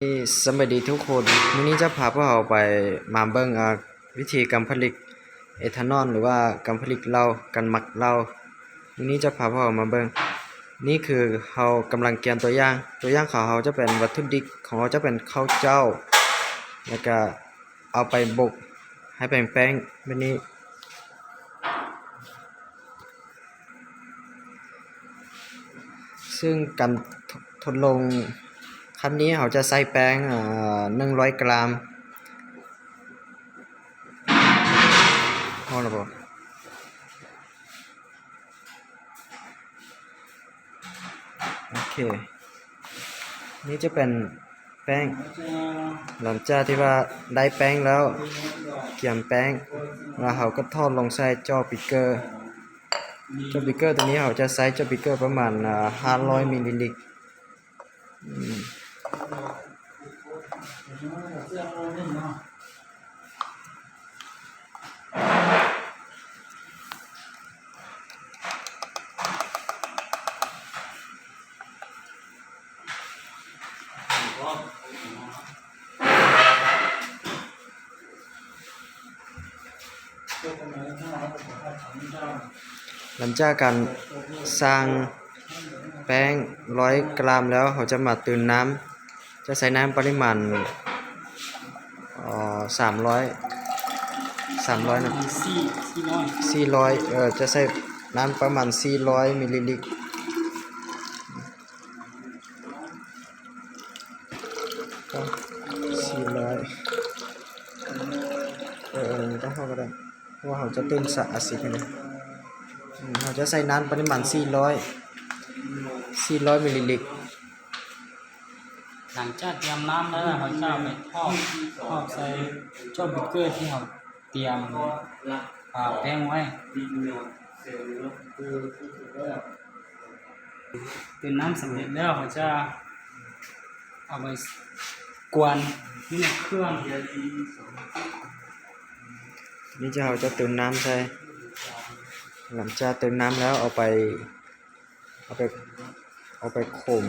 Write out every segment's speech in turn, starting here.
ສະບາຍດີທຸກຄົນ, ມື້ນີ້ຈະພາພວກເຮົາໄປ ມາເບິ່ງ ອາ ວິທີການຜະລິດເອທານອນ ຫຼືວ່າການຜະລິດເຫຼົ້າ, ການໝັກເຫຼົ້າ. ມື້ນີ້ຈະພາພວກເຮົາມາເບິ່ງ, ນີ້ຄືເຮົາກຳລັງກຽມຕົວຢ່າງ, ຕົວຢ່າງຂອງເຮົາຈະເປັນ ວັດຖຸດິບຂອງເຮົາຈະເປັນເຂົ້າເຈົ້າ ແລ້ວກະເອົາໄປບົກໃຫ້ເປັນແປ້ງແບບນີ້. ຊຶ່ງການທົດ ທົດລອງຄັ້ງນີ້ ເຮົາຈະໃຊ້ແປ້ງ ເອີ ໜຶ່ງຮ້ອຍກຣາມ. ພໍແລ້ວບໍ່? ໂອເຄ ນີ້ຈະເປັນແປ້ງ. ຫຼັງຈາກທີ່ວ່າໄດ້ແປ້ງແລ້ວ, ກຽມແປ້ງ ແລ້ວເຮົາກໍຖອດລົງໃສ່ເຈາະບີເກີ. ເຈາະບີເກີຕົວນີ້ ເຮົາຈະໃຊ້ເຈາະບີເກີປະມານ ອາ ຫ້າຮ້ອຍມິນລີລິດ. ອືມ ຫຼັງຈາກການຊ່າງແປ້ງຮ້ອຍກຣາມແລ້ວ, ເຮົາຈະມາຕື່ມນ້ຳ. ຈະໃສ່ນ້ຳປະລິມານ ເອີ ສາມຮ້ອຍ ສາມຮ້ອຍເນາະ ສີ່ ສີ່ຮ້ອຍ ສີ່ຮ້ອຍ ເອີ ຈະໃສ່ນ້ຳປະມານສີ່ຮ້ອຍມິນລີລິດ. ສີ່ຮ້ອຍ ເອີ ເອີ ບໍ່ຕ້ອງເອົາກໍໄດ້ ເພາະວ່າເຮົາຈະຕື່ມສານອາຊິດໃຫ້ເດ້. ອືມ ເຮົາຈະໃສ່ນ້ຳປະລິມານສີ່ຮ້ອຍ ສີ່ຮ້ອຍມິນລີລິດ. ຫຼັງຈາກກຽມນ້ຳແລ້ວ ເຮົາຈະເອົາໄປທອດ ທອດໃສ່ເຈາະບີເກີທີ່ເຮົາຕຽມ ອາ ແປ້ງໄວ້. ຕື່ມນ້ຳສຳເລັດແລ້ວ ເຮົາຈະເອົາໄປກວນຢູ່ໃນເຄື່ອງ. ນີ້ເຮົາຈະຕື່ມນ້ຳໃສ່. ຫຼັງຈາກຕື່ມນ້ຳແລ້ວ ເອົາໄປ ເອົາໄປ ເອົາໄປຂົມ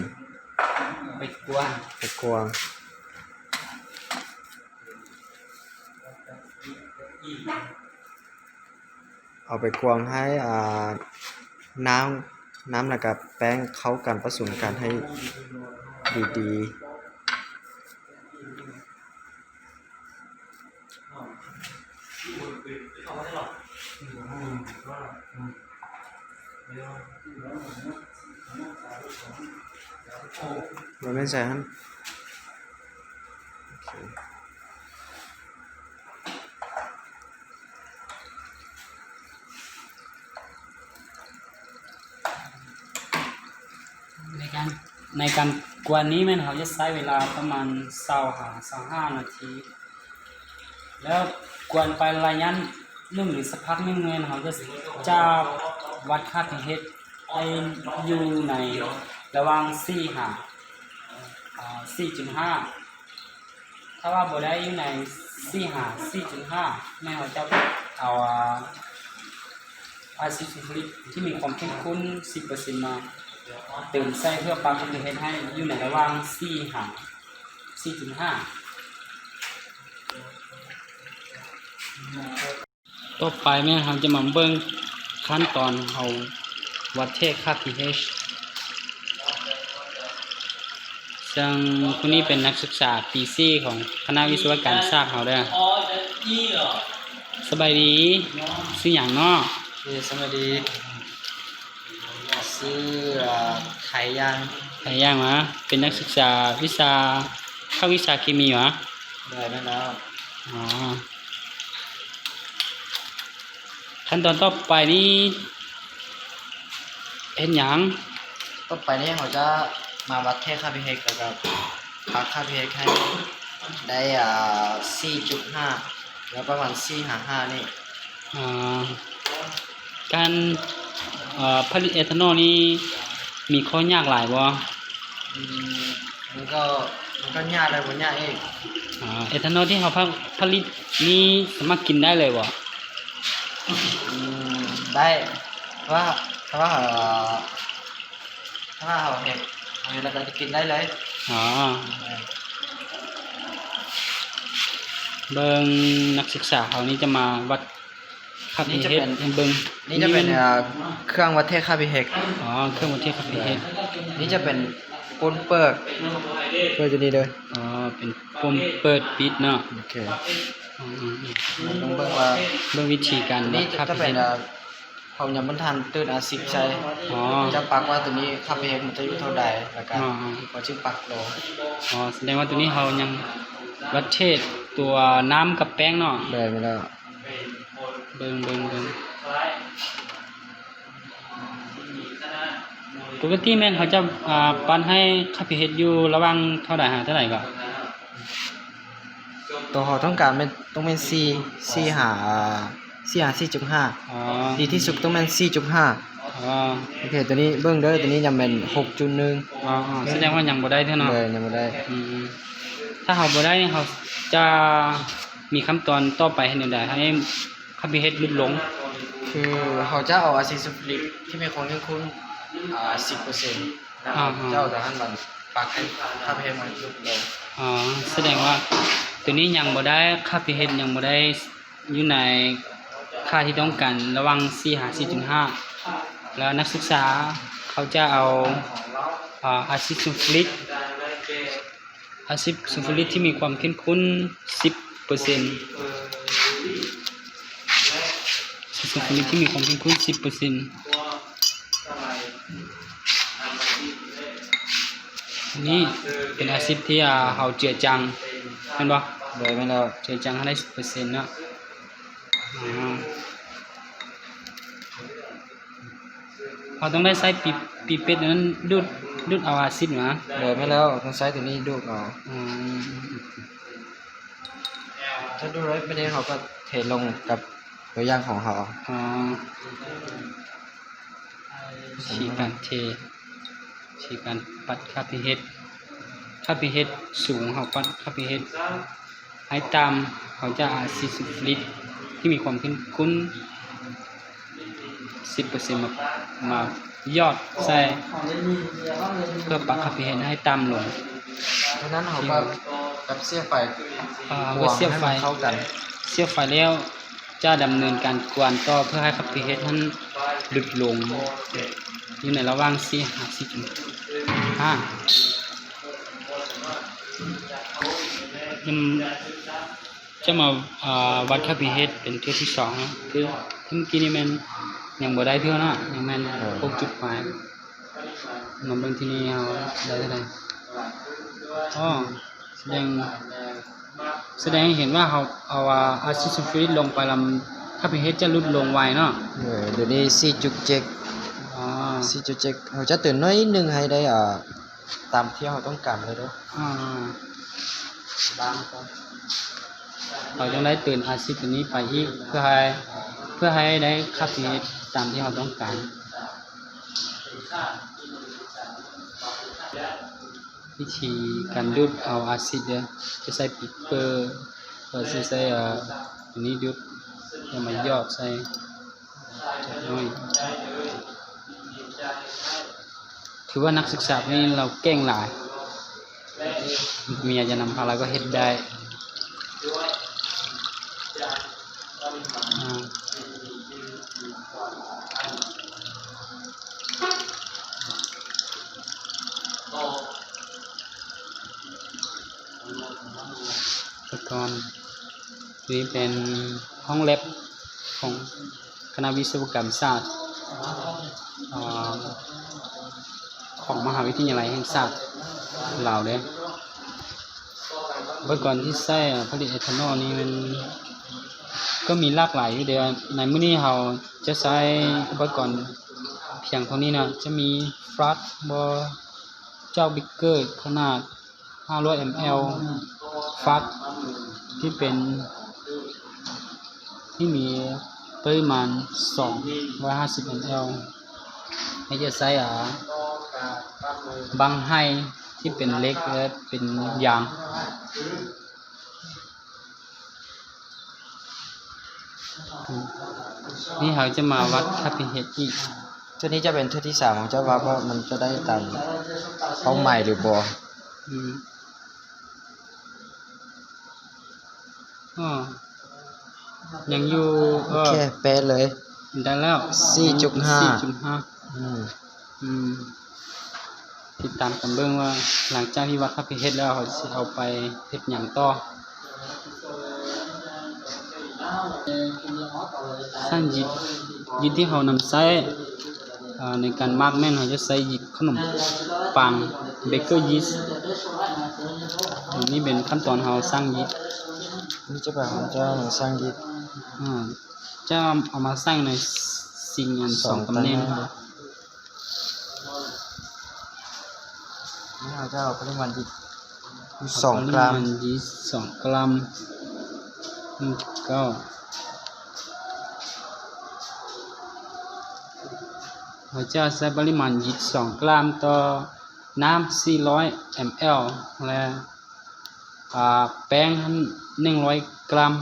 ໄປກວນ ໄປກວນ ເອົາໄປກວນໃຫ້ ອ່າ ນ້ຳ ນ້ຳແລ້ວກະແປ້ງເຂົ້າກັນ ປະສົມກັນໃຫ້ດີໆ. ບໍ່ແມ່ນໃສ່ຫັ້ນ. ໂອເຄ. ໃນການ ໃນການກວນນີ້ແມ່ນເຮົາຈະໃຊ້ເວລາປະມານຊາວຫາຊາວຫ້ານາທີ ແລ້ວກວນໄປໄລຍະໜຶ່ງ ຫຼື ສັກພັກໜຶ່ງແມ່ນເຮົາຈະ ຈະວັດຄ່າ pH ໃຫ້ຢູ່ໃນລະຫວ່າງສີ່ຫາ ອ່າ ສີ່ຈຸດຫ້າ. ຖ້າວ່າບໍ່ໄດ້ຢູ່ໃນສີ່ຫາສີ່ຈຸດຫ້າ ແມ່ນເຮົາຈະເອົາ ອາ ອາຊິດຊູລິກທີ່ມີຄວາມເຂັ້ມຂຸ້ນສິບເປີເຊັນມາຕື່ມໃສ່ ເພື່ອປັບ pH ໃຫ້ຢູ່ໃນລະຫວ່າງສີ່ຫາສີ່ຈຸດຫ້າ. ຕໍ່ໄປແມ່ນເຮົາຈະມາເບິ່ງຂັ້ນຕອນເຮົາວັດເທຄ່າ pH ເຊິ່ງຜູ້ນີ້ເປັນນັກສຶກສາປີສີ່ຂອງຄະນະວິສະວະການສາດເຮົາເດີ. ສະບາຍດີ, ຊື່ຫຍັງເນາະ? ເອີ ສະບາຍດີ. ຊື່ ເອີ ໄທຍ່າງ. ໄທຍ່າງຫວາ? ເປັນນັກສຶກສາວິຊາ ພາກວິຊາເຄມີຫວາ? ໂດຍ ແມ່ນແລ້ວ. ອໍ ຂັ້ນຕອນຕໍ່ໄປນີ້ເຮັດຫຍັງ? ຕໍ່ໄປນີ້ເຮົາຈະມາວັດເທຄ່າ pH ແລ້ວກໍປັບຄ່າ pH ໃຫ້ໄດ້ ອ່າ ສີ່ຈຸດຫ້າ ແລ້ວປະມານສີ່ຫາຫ້ານີ້. ອ່າ ການ ເອີ ຜະລິດເອທານອນນີ້ມີຂໍ້ຍາກຫຼາຍບໍ່? ອືມ ມັນກໍ ມັນກໍຍາກ ແລະ ບໍ່ຍາກອີກ. ອ່າ ເອທານອນທີ່ເຮົາຜະ ຜະລິດນີ້ສາມາດກິນໄດ້ເລີຍບໍ່? ອືມ ໄດ້ ເພາະວ່າ ເພາະວ່າ ເອີ ຖ້າວ່າເຮົາເຮັດ ເຮົາເຮັດແລ້ວກໍຈະກິນໄດ້ເລີຍ. ອໍ ແມ່ນ. ເບິ່ງ ນັກສຶກສາເຮົານີ້ຈະມາວັດຄ່າ pH ນີ້ຈະເປັນ ໃຫ້ເບິ່ງ. ນີ້ຈະເປັນ ນີ້ແມ່ນ ເອີ ເຄື່ອງວັດເທດຄ່າ pH. ອໍ ເຄື່ອງວັດເທດຄ່າ pH. ນີ້ຈະເປັນປຸ່ມເປີດ ເປີດຢູ່ນີ້ເດີ. ອໍ ເປັນປຸ່ມເປີດປິດເນາະ. ໂອເຄ ອືມໆ ເບິ່ງ ເບິ່ງວ່າ ເບິ່ງວິທີການວັດຄ່າ pH. ເອີ ເຮົາຍັງບໍ່ທັນຕື່ມອາຊິດໃສ່. ອໍ ຈະປັກວ່າໂຕນີ້ຄ່າ pH ມັນຈະຢູ່ເທົ່າໃດ ແລ້ວກະ ອໍໆ ກໍຈຶ່ງປັກລົງ. ອໍ ສະແດງວ່າໂຕນີ້ເຮົາຍັງວັດເທດຕົວນ້ຳກັບແປ້ງເນາະ. ແມ່ນແລ້ວ. ເບິ່ງ ເບິ່ງ ເບິ່ງ ປົກກະຕິແມ່ນເຂົາຈະ ອ່າ ປັດໃຫ້ຄ່າ pH ຢູ່ລະຫວ່າງເທົ່າໃດຫາເທົ່າໃດກໍ? ຕົວເຮົາຕ້ອງການແມ່ນ ຕ້ອງແມ່ນສີ່ ສີ່ຫາ ສີ່ຫາສີ່ຈຸດຫ້າ. ອໍ ດີທີ່ສຸດຕ້ອງແມ່ນສີ່ຈຸດຫ້າ. ອໍ ໂອເຄ ຕົວນີ້ເບິ່ງເດີ ຕົວນີ້ຍັງແມ່ນຫົກຈຸດໜຶ່ງ. ອໍໆ ສະແດງວ່າຍັງບໍ່ໄດ້ເທື່ອເນາະ. ເອີ ຍັງບໍ່ໄດ້. ອືມ ຖ້າເຮົາບໍ່ໄດ້ນີ້ ເຮົາຈະມີຂັ້ນຕອນຕໍ່ໄປເຮັດແນວໃດໃຫ້ຄ່າ pH ຫຼຸດລົງ? ຄືເຮົາຈະເອົາອາຊິດຊູຟຣິກທີ່ມີຄວາມເຂັ້ມຂຸ້ນ ອ່າ ສິບເປີເຊັນ ອ່າ ເຈົ້າຈະຫັ້ນມັນປັກໃຫ້ຄ່າ pH ມັນຫຼຸດລົງ. ອໍ ສະແດງວ່າໂຕນີ້ຍັງບໍ່ໄດ້ ຄ່າ pH ຍັງບໍ່ໄດ້ຢູ່ໃນຄ່າທີ່ຕ້ອງການ ລະຫວ່າງສີ່ຫາສີ່ຈຸດຫ້າ ແລ້ວນັກສຶກສາເຂົາຈະເອົາ ອ່າ ອາຊິດຊູຟຣິກ ອາຊິດຊູຟຣິກທີ່ມີຄວາມເຂັ້ມຂຸ້ນສິບເປີເຊັນ ອາຊິດຊູຟຣິກທີ່ມີຄວາມເຂັ້ມຂຸ້ນສິບເປີເຊັນ. ອັນນີ້ເປັນອາຊິດທີ່ ອ່າ ເຮົາເຈືອຈາງ ແມ່ນບໍ່? ໂດຍ ແມ່ນແລ້ວ. ເຈືອຈາງໃຫ້ໄດ້ສິບເປີເຊັນເນາະ. ອືມ ເຮົາຕ້ອງໄດ້ໃຊ້ປີ ປີເປັດນັ້ນດູດ ດູດເອົາອາຊິດມາ. ໂດຍ ແມ່ນແລ້ວ ຕ້ອງໃຊ້ໂຕນີ້ດູດເອົາ. ອືມ ຖ້າດູດໄດ້ປານນີ້ ເຮົາກໍເທລົງກັບຕົວຢ່າງຂອງເຮົາ. ອໍ ວິທີການເທ ວິທີການປັດຄ່າ pH. ຄ່າ pH ສູງ ເຮົາປັດຄ່າ pH ໃຫ້ຕ່ຳ ເຮົາຈະເອົາອາຊິດຊູຟຣິກທີ່ມີຄວາມເຂັ້ມຂຸ້ນສິບເປີເຊັນ ມາ ມາຢອດໃສ່ ເພື່ອປັດຄ່າ pH ໃຫ້ຕ່ຳລົງ. ຈາກນັ້ນເຮົາກໍກັບເສຍບໄຟ ເອີ ເພື່ອເສຍບໄຟ ເຂົ້າກັນ ເສຍບໄຟແລ້ວ ຈະດຳເນີນການກວນຕໍ່ເພື່ອໃຫ້ຄ່າ pH ຫັ້ນຫຼຸດລົງຢູ່ໃນລະຫວ່າງສີ່ຫາສີ່ຈຸດຫ້າ. ຈະມາ ຈະມາ ອ່າ ວັດຄ່າ pH ເປັນເທື່ອທີສອງເນາະ. ຄື ຄືເມື່ອກີ້ນີ້ແມ່ນຍັງບໍ່ໄດ້ເທື່ອເນາະ ຍັງແມ່ນ ເອີ ຫົກຈຸດປາຍ. ມາເບິ່ງທີ່ນີ້ເຮົາໄດ້ເທົ່າໃດ? ອໍ ສະແດງ ສະແດງໃຫ້ເຫັນວ່າເຮົາເອົາ ອ່າ ອາຊິດຊູຟຣິກລົງໄປລະ ຄ່າ pH ຈະຫຼຸດລົງໄວເນາະ. ເອີ ດຽວນີ້ສີ່ຈຸດເຈັດ. ອໍ ສີ່ຈຸດເຈັດ ເຮົາຈະຕື່ມໜ້ອຍໜຶ່ງໃຫ້ໄດ້ ອ່າ ຕາມທີ່ເຮົາຕ້ອງການເລີຍເດີ. ອ່າ ບາງ ເຮົາຕ້ອງໄດ້ຕື່ມອາຊິດຕົວນີ້ໄປອີກ ເພື່ອໃຫ້ ເພື່ອໃຫ້ໄດ້ຄ່າ pH ຕາມທີ່ເຮົາຕ້ອງການ. ວິທີການດູດເອົາອາຊິດເດີ ຈະໃຊ້ປີເປີ ເຮົາຊິໃຊ້ ເອີ ຕົວນີ້ດູດ ແລ້ວມາຢອດໃສ່ຈັກໜ້ອຍ. ຖືວ່ານັກສຶກສາຄົນນີ້ລາວເກັ່ງຫຼາຍ. ເມຍຈະນຳພາລາກໍເຮັດໄດ້. ອຸປະກອນ ນີ້ເປັນຫ້ອງແລັບຂອງຄະນະວິສະວະກຳສາດ ອາ ຂອງມະຫາວິທະຍາໄລແຫ່ງຊາດລາວເດ້. ອຸປະກອນທີ່ໃຊ້ ອາ ຜະລິດເອທານໍນີ້ມັນກໍມີຫຼາກຫຼາຍຢູ່ເດ້. ໃນມື້ນີ້ເຮົາຈະໃຊ້ອຸປະກອນພຽງເທົ່ານີ້ນະ. ຈະມີຟລັດບໍ ເຈົ້າບິກເກີດຂະໜາດ ຫ້າຮ້ອຍແອມແອລ ຟລັດທີ່ເປັນ ທີ່ມີປະລິມານສອງຮ້ອຍຫ້າສິບແອມແອລ ໃຫ້ຈະໃຊ້ ອາ ບັ້ງໄຫ້ທີ່ເປັນເຫຼັກ ແລະ ເປັນຢາງ. ນີ້ເຮົາຈະມາວັດຄ່າ pH ອີກ. ເທື່ອນີ້ຈະເປັນເທື່ອທີສາມ ເຮົາຈະວັດວ່າມັນຈະໄດ້ຕາມເປົ້າໝາຍຫຼືບໍ່. ອືມ. ອໍ ຍັງຢູ່ ໂອເຄ ເອີ ແປະເລີຍ ໄດ້ແລ້ວ ສີ່ຈຸດຫ້າ ສີ່ຈຸດຫ້າ ອືມ ອືມ ຕິດຕາມກັນເບິ່ງວ່າ ຫຼັງຈາກທີ່ວ່າເຮົາໄປເຮັດແລ້ວ ເຮົາຊິເອົາໄປເຮັດຫຍັງຕໍ່. ຊ່າງຢິດ ຢິດທີ່ເຮົານຳໃຊ້ ເອີ ໃນການໝັກແມ່ນເຮົາຈະໃຊ້ຢິດຂະໜົມປັງ ເບເກີຢີສ. ອັນນີ້ເປັນຂັ້ນຕອນເຮົາຊ່າງຢິດ ນີ້ຈະເປັນຂອງເຈົ້າຊ່າງຢິດ ອາ ຈະເອົາມາໃສ່ໃນຊິງອັນສອງຕຳແໜ່ງ. ນີ້ເຮົາຈະເອົາປະລິມານຢີສ ສອງກຣາມ ປະລິມານຢີສ ສອງກຣາມ ໜຶ່ງຈຸດເກົ້າ ເຮົາຈະໃຊ້ປະລິມານຢີສ ສອງກຣາມ ຕໍ່ນ້ຳ ສີ່ຮ້ອຍແອມແອລ ແລະ ອາ ແປ້ງຫັ້ນ ໜຶ່ງຮ້ອຍກຣາມ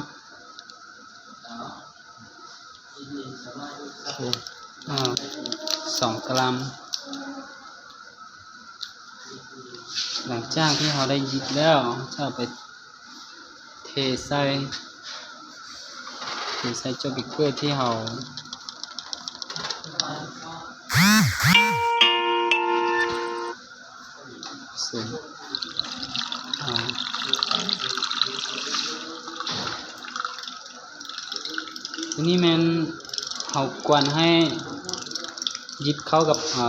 ໂອເຄ ອາ ສອງກຣາມ. ຫຼັງຈາກທີ່ເຮົາໄດ້ຢິດແລ້ວ ເຮົາຈະເອົາໄປເທໃສ່ ເທໃສ່ເຈົ້າເບເກີທີ່ເຮົາ ສູງ ອາ ອັນນີ້ແມ່ນເຮົາກວນໃຫ້ຢິດເຂົ້າກັບ ອາ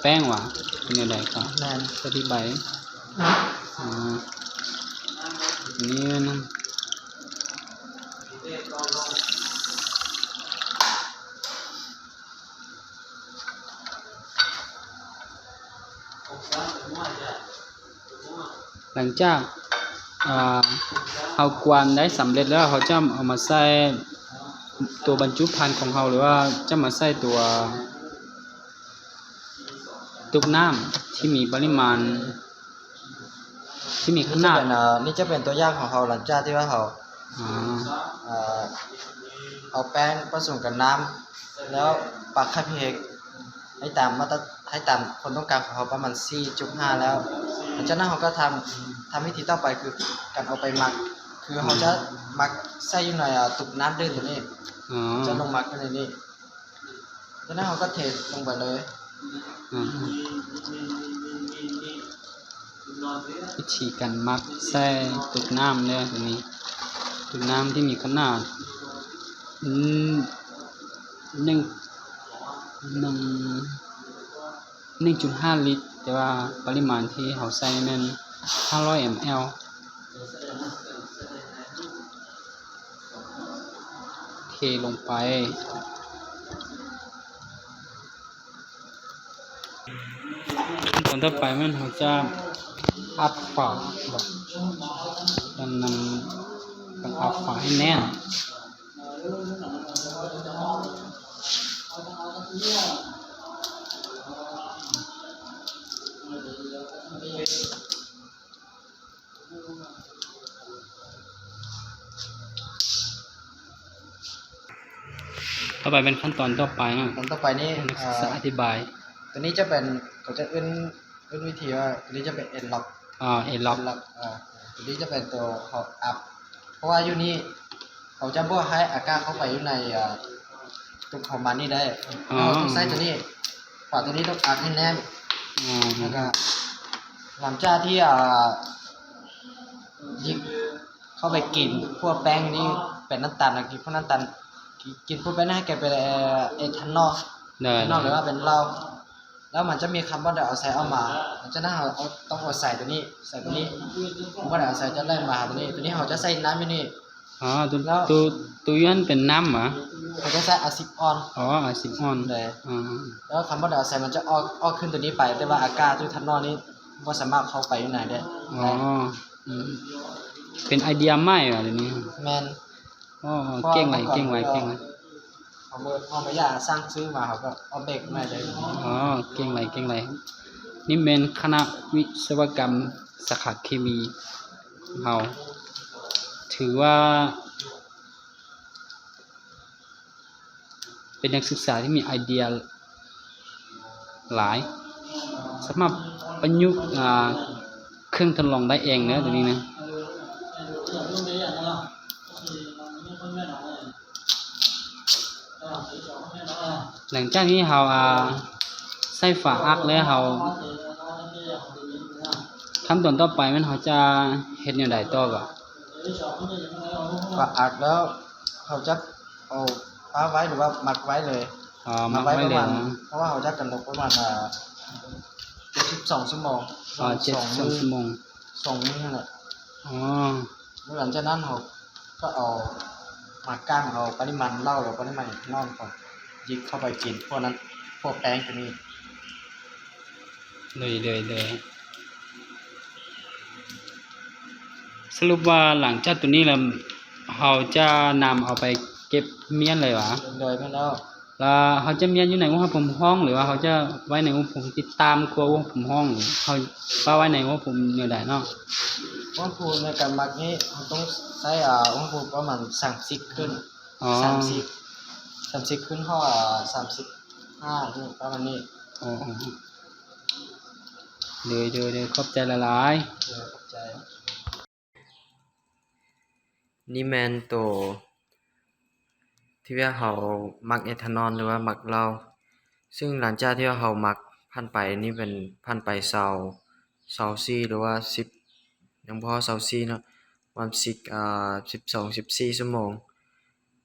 ແປ້ງຫວາ ເປັນແນວໃດກໍ ແມ່ນ ອະທິບາຍ ອາ ອັນນີ້ແມ່ນ ຫຼັງຈາກ ເອີ ເຮົາກວນໄດ້ສຳເລັດແລ້ວ ເຮົາຈະເອົາມາໃສ່ຕົວບັນຈຸພັນຂອງເຮົາ ຫຼືວ່າຈະມາໃສ່ຕົວຕຸກນ້ຳທີ່ມີປະລິມານ ທີ່ມີຂະໜາດ ນີ້ຈະເປັນ ເອີ ນີ້ຈະເປັນຕົວຢ່າງຂອງເຮົາ ຫຼັງຈາກທີ່ວ່າເຮົາ ອາ ເອີ ເອົາແປ້ງປະສົມກັບນ້ຳ ແລ້ວປັກຄັບເຮັກໃຫ້ຕາມມາດຕະ ໃຫ້ຕາມຄວາມຕ້ອງການຂອງເຮົາປະມານ ສີ່ຈຸດຫ້າ ແລ້ວ ຫຼັງຈາກນັ້ນເຮົາກໍທຳ ທຳວິທີຕໍ່ໄປຄືການເອົາໄປໝັກ ຄືເຮົາຈະໝັກໃສ່ຢູ່ໃນ ອາ ຕຸກນ້ຳດື່ມຕົວນີ້ ອືມ ຈະລົງໝັກຢູ່ໃນນີ້. ຈາກນັ້ນເຮົາກໍເທລົງໄປເລີຍ ອືມ ວິທີການໝັກໃສ່ຕຸກນ້ຳເດີ ຕົວນີ້ ຕຸກນ້ຳທີ່ມີຂະໜາດ ອືມ ໜຶ່ງ ໜຶ່ງ ໜຶ່ງຈຸດຫ້າລິດ ແຕ່ວ່າປະລິມານທີ່ເຮົາໃສ່ແມ່ນ ຫ້າຮ້ອຍແອມແອລ ເທລົງໄປ. ຂັ້ນຕອນຕໍ່ໄປແມ່ນເຮົາຈະອັດຝາ ແບບ ການນຳ ການອັດຝາໃຫ້ແໜ້ນ. ຕໍ່ໄປເປັນຂັ້ນຕອນຕໍ່ໄປເນາະ ຂັ້ນຕອນຕໍ່ໄປນີ້ ນັກສຶກສາ ເອີ ອະທິບາຍ ຕົວນີ້ຈະເປັນ ເຂົາຈະເອີ້ນ ເອີ້ນວິທີວ່າ ຕົວນີ້ຈະເປັນເອັນລັອກ ອາ ເອັນລັອກ ເອັນລັອກ ອາ ຕົວນີ້ຈະເປັນຕົວເຮົາອັດ ເພາະວ່າຢູ່ນີ້ເຂົາຈະບໍ່ໃຫ້ອາກາດເຂົ້າໄປຢູ່ໃນ ອາ ຕຸກຂອງມັນນີ້ໄດ້ ເຮົາຕ້ອງໃຊ້ຕົວນີ້ ຝາຕົວນີ້ຕ້ອງອັດໃຫ້ແໜ້ນ ອືມ ແລ້ວກໍຫຼັງຈາກທີ່ ອາ ຍິງເຂົ້າໄປກິນພວກແປ້ງນີ້ເປັນນ້ຳຕານ ກິນພວກນ້ຳຕານ ກິນພວກແປ້ງນີ້ໃຫ້ກາຍເປັນ ເອີ ເອທານອລ ເອີ ເອທານອລ ຫຼືວ່າເປັນເຫຼົ້າ ແລ້ວມັນຈະມີຄາບອນໄດອອກໄຊອອກມາ ຫຼັງຈາກນັ້ນເຮົາເອົາ ຕ້ອງເອົາໃສ່ຕົວນີ້ ໃສ່ຕົວນີ້ ຄາບອນໄດອອກໄຊຈະໄຫຼມາຫາຕົວນີ້ ຕົວນີ້ເຮົາຈະໃສ່ນ້ຳຢູ່ນີ້ ອໍ ຕົວ ຕົວ ຕົວຢູ່ຫັ້ນເປັນນ້ຳຫວາ? ເຮົາຈະໃສ່ອາຊິດອ່ອນ ອໍ ອາຊິດອ່ອນ ໂດຍ ອໍ ແລ້ວຄາບອນໄດອອກໄຊມັນຈະອອກ ອອກຂຶ້ນຕົວນີ້ໄປ ແຕ່ວ່າອາກາດຢູ່ທາງນອກນີ້ບໍ່ສາມາດເຂົ້າໄປຢູ່ໃນໄດ້ ອໍ ອືມ ເປັນໄອເດຍໃໝ່ຫວາຕົວນີ້ ແມ່ນ ອໍ ເກັ່ງຫຼາຍ ເກັ່ງຫຼາຍ ເກັ່ງຫຼາຍ ເຮົາບໍ່ ເຮົາບໍ່ຢາກສ້າງຊື່ມາ ເຮົາກໍເອົາເບກມາເລີຍ ອໍ ເກັ່ງຫຼາຍ ເກັ່ງຫຼາຍ ນີ້ແມ່ນຄະນະວິສະວະກຳສາຂາເຄມີເຮົາ ຖືວ່າເປັນນັກສຶກສາທີ່ມີໄອເດຍ ຫຼາຍ ສາມາດປະຍຸກ ອາ ເຄື່ອງທົດລອງໄດ້ເອງເດີ ຕົວນີ້ນະ. ຫຼັງຈາກທີ່ເຮົາ ອ່າ ໃສ່ຝາອັດແລ້ວ ເຮົາ ຂັ້ນຕອນຕໍ່ໄປແມ່ນເຮົາຈະເຮັດແນວໃດຕໍ່ກໍ? ຝາອັດແລ້ວ ເຮົາຈະເອົາປະໄວ້ ຫຼືວ່າໝັກໄວ້ເລີຍ. ອໍ ໝັກໄວ້ເລີຍເນາະ. ເພາະວ່າເຮົາຈະກັນຕົກປະມານ ອ່າ ເຈັດສິບສອງຊົ່ວໂມງ. ອໍ ເຈັດສິບສອງຊົ່ວໂມງ ສອງມື້ຫັ້ນແຫຼະ. ອໍ ແລ້ວຫຼັງຈາກນັ້ນເຮົາກໍເອົາມາກາງເອົາປະລິມານເຫຼົ້າ ຫຼືປະລິມານອີ່ຫຍັງຂອງ ຍິກເຂົ້າໄປກິນພວກນັ້ນ ພວກແປ້ງຕົວນີ້. ໂດຍ ໂດຍ ໂດຍ. ສະຫຼຸບວ່າຫຼັງຈາກຕົວນີ້ແລ້ວ ເຮົາຈະນຳເອົາໄປເກັບມ້ຽນເລີຍຫວາ? ໂດຍ ແມ່ນແລ້ວ. ແລ້ວເຮົາຈະມ້ຽນຢູ່ໃນອຸນຫະພູມຫ້ອງ ຫຼືວ່າເຮົາຈະໄວ້ໃນອຸນຫະພູມທີ່ຕ່ຳກວ່າອຸນຫະພູມຫ້ອງ ຫຼືເຮົາປະໄວ້ໃນອຸນຫະພູມແນວໃດເນາະ? ອຸນຫະພູມໃນການໝັກນີ້ ເຮົາຕ້ອງໃຊ້ ອ່າ ອຸນຫະພູມປະມານສາມສິບຂຶ້ນ. ອໍ ສາມສິບ ສາມສິບຂຶ້ນຮອດ ອ່າ ສາມສິບຫ້າ ປະມານນີ້. ອໍ ໂດຍ ໂດຍ ໂດຍ ຂອບໃຈຫຼາຍໆ. ໂດຍ ຂອບໃຈ. ນີ້ແມ່ນໂຕທີ່ວ່າເຮົາໝັກເອທານອນ ຫຼືວ່າໝັກເຫຼົ້າ, ຊຶ່ງຫຼັງຈາກທີ່ວ່າເຮົາໝັກຜ່ານໄປ ນີ້ເປັນຜ່ານໄປຊາວ ຊາວສີ່ ຫຼືວ່າສິບ ຍັງບໍ່ຮອດຊາວສີ່ເນາະ ປະມານສິບ ອ່າ ສິບສອງ ສິບສີ່ຊົ່ວໂມງ.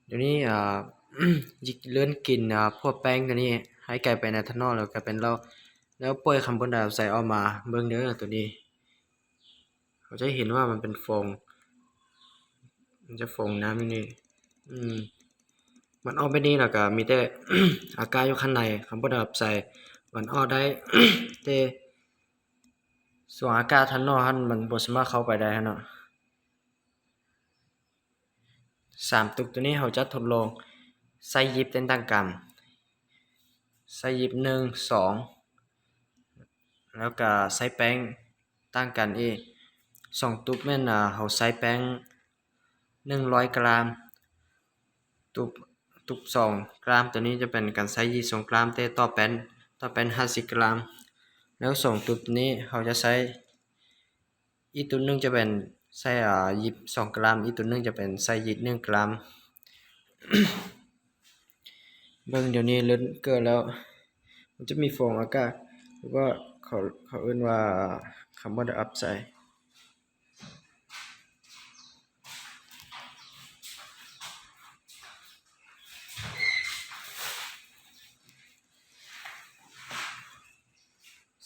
ດຽວນີ້ ອ່າ ເລີ່ມກິນ ອ່າ ພວກແປ້ງຕົວນີ້ໃຫ້ກາຍເປັນເອທານອນ ແລ້ວກາຍເປັນເຫຼົ້າ ແລ້ວປ່ອຍຄາບອນໄດອອກໄຊອອກມາ. ເບິ່ງເດີຕົວນີ້ ເຮົາຈະເຫັນວ່າມັນເປັນຟອງ ມັນຈະຟອງນ້ຳຢູ່ນີ້. ອືມ ມັນອອກແບບນີ້ ແລ້ວກະມີແຕ່ອາກາດຢູ່ຂ້າງໃນ ຄາບອນໄດອອກໄຊ ມັນອອກໄດ້ ແຕ່ຊ່ວງອາກາດທາງນອກຫັ້ນ ມັນບໍ່ສາມາດເຂົ້າໄປໄດ້ຫັ້ນເນາະ. ສາມຕຸກຕົວນີ້ເຮົາຈະທົດລອງໃຊ້ຢິບເປັນທາງການ ໃຊ້ຢິບໜຶ່ງ ສອງ ແລ້ວກະໃຊ້ແປ້ງຕ່າງກັນອີກ ສອງຕຸກແມ່ນ ອ່າ ເຮົາໃຊ້ແປ້ງໜຶ່ງຮ້ອຍກຣາມ, ຕຸກ ຕຸກສອງກຣາມ ຕົວນີ້ຈະເປັນການໃຊ້ຢີບສອງກຣາມ ແຕ່ຕໍ່ແປ້ນ ຕໍ່ແປ້ນຫ້າສິບກຣາມ. ແລ້ວສອງຕຸກນີ້ເຮົາຈະໃຊ້ ອີກຕຸກໜຶ່ງຈະເປັນໃຊ້ ອ່າ ຢີບສອງກຣາມ, ອີກຕຸກໜຶ່ງຈະເປັນໃຊ້ຢີບໜຶ່ງກຣາມ. ເບິ່ງ ດຽວນີ້ເລີ່ມເກີດແລ້ວ ມັນຈະມີຟອງອາກາດ ຫຼືວ່າເຂົາ ເຂົາເອີ້ນວ່າຄາບອນໄດອອກໄຊ.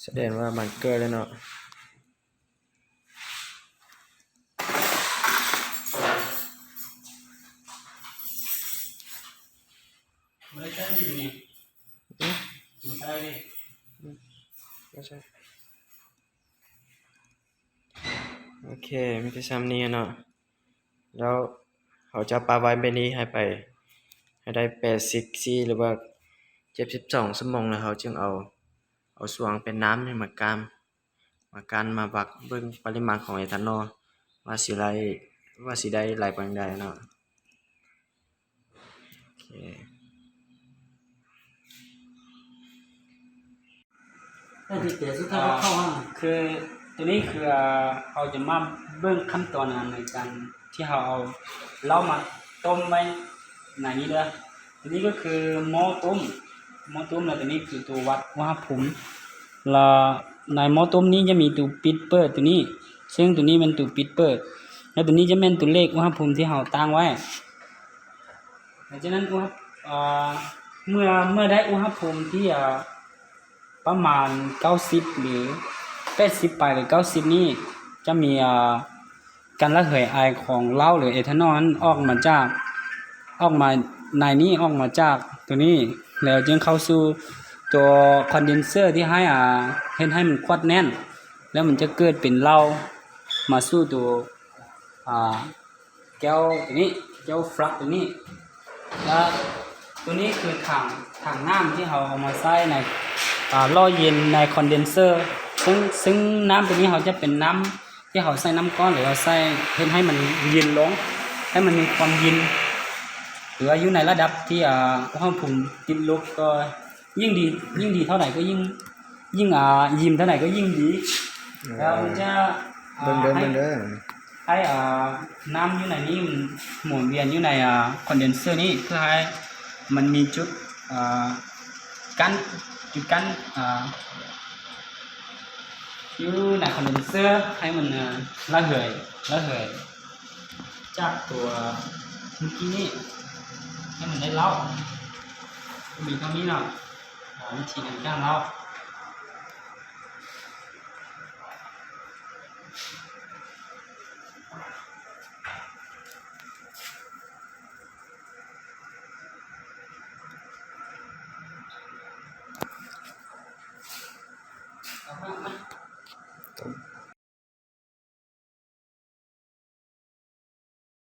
ສະແດງວ່າມັນເກີດແລ້ວເນາະ. ບໍ່ໃຊ້ດິນນີ້ ອືມ ບໍ່ໃຊ້ດິ ອືມ ບໍ່ໃຊ້. ໂອເຄ ມີແຕ່ຊ່ຳນີ້ເນາະ. ແລ້ວເຮົາຈະປະໄວ້ແບບນີ້ໃຫ້ໄປ ໃຫ້ໄດ້ແປດສິບສີ່ ຫຼືວ່າເຈັດສິບສອງຊົ່ວໂມງ ແລ້ວເຮົາຈຶ່ງເອົາ ເອົາຊ່ວງເປັນນ້ຳນີ້ມາກາງ ມາກາງ ມາວັດເບິ່ງປະລິມານຂອງເອທານອນ ວ່າຊິໄດ້ ວ່າຊິໄດ້ຫຼາຍປານໃດເນາະ. ໂອເຄ ຄືຕົວນີ້ຄື ອ່າ ເຮົາຈະມາເບິ່ງຂັ້ນຕອນ ອ່າ ໃນການທີ່ເຮົາເອົາເຫຼົ້າມາຕົ້ມໄວ້ໃນນີ້ເດີ. ຕົວນີ້ກໍຄືໝໍ້ຕົ້ມ ໝໍ້ຕົ້ມ ແລ້ວຕົວນີ້ຄືຕົວວັດອຸນຫະພູມ ແລ້ວໃນໝໍ້ຕົ້ມນີ້ຈະມີຕົວປິດເປີດຕົວນີ້ ເຊິ່ງຕົວນີ້ແມ່ນຕົວປິດເປີດ ແລ້ວຕົວນີ້ຈະແມ່ນຕົວເລກອຸນຫະພູມທີ່ເຮົາຕັ້ງໄວ້. ຫຼັງຈາກນັ້ນອຸນຫະ ເອີ ເມື່ອ ເມື່ອໄດ້ອຸນຫະພູມທີ່ ເອີ ປະມານເກົ້າສິບ ຫຼື ແປດສິບປາຍ ຫຼື ເກົ້າສິບນີ້ ຈະມີ ເອີ ການລະເຫີຍອາຍຂອງເຫຼົ້າ ຫຼື ເອທານອນ ອອກມາຈາກ ອອກມາໃນນີ້ ອອກມາຈາກຕົວນີ້ ແລ້ວຈຶ່ງເຂົ້າສູ່ຕົວຄອນເດນເຊີທີ່ໃຫ້ ອາ ເຮັດໃຫ້ມັນຂວດແໜ້ນ ແລ້ວມັນຈະເກີດເປັນເຫຼົ້າມາສູ່ຕົວ ອາ ແກ້ວຕົວນີ້ ແກ້ວຟລັກຕົວນີ້ ແລ້ວຕົວນີ້ຄືຖັງ ຖັງນ້ຳທີ່ເຮົາເອົາມາໃຊ້ໃນ ອາ ຫຼໍ່ເຢັນໃນຄອນເດນເຊີ ເຊິ່ງ ເຊິ່ງນ້ຳຕົວນີ້ເຮົາຈະເປັນນ້ຳ ທີ່ເຮົາໃສ່ນ້ຳກ້ອນ ຫຼືວ່າໃສ່ເຮັດໃຫ້ມັນເຢັນລົງ ໃຫ້ມັນມີຄວາມເຢັນ ຫຼືວ່າຢູ່ໃນລະດັບທີ່ ອາ ອຸນຫະພູມຕິດລົບ ກໍຍິ່ງດີ ຍິ່ງດີເທົ່າໃດກໍຍິ່ງ ຍິ່ງ ອາ ເຢັນເທົ່າໃດກໍຍິ່ງດີ. ແລ້ວມັນຈະ ອາ ເບິ່ງເດີ ໃຫ້ ເບິ່ງເດີ ໃຫ້ ເອີ ນ້ຳຢູ່ໃນນີ້ມັນໝູນວຽນຢູ່ໃນ ເອີ ຄອນເດນເຊີນີ້ ເພື່ອໃຫ້ມັນມີຈຸດ ເອີ ກັ້ນ ຈຸດກັ້ນ ເອີ ຢູ່ໃນຄອນເດນເຊີ ໃຫ້ມັນ ເອີ ລະເຫີຍ ລະເຫີຍຈາກຕົວເມື່ອກີ້ນີ້ ໃຫ້ມັນໄດ້ເລົາ. ມີເທົ່ານີ້ເນາະ ເອີ ວິທີການກ້າງເລົາ.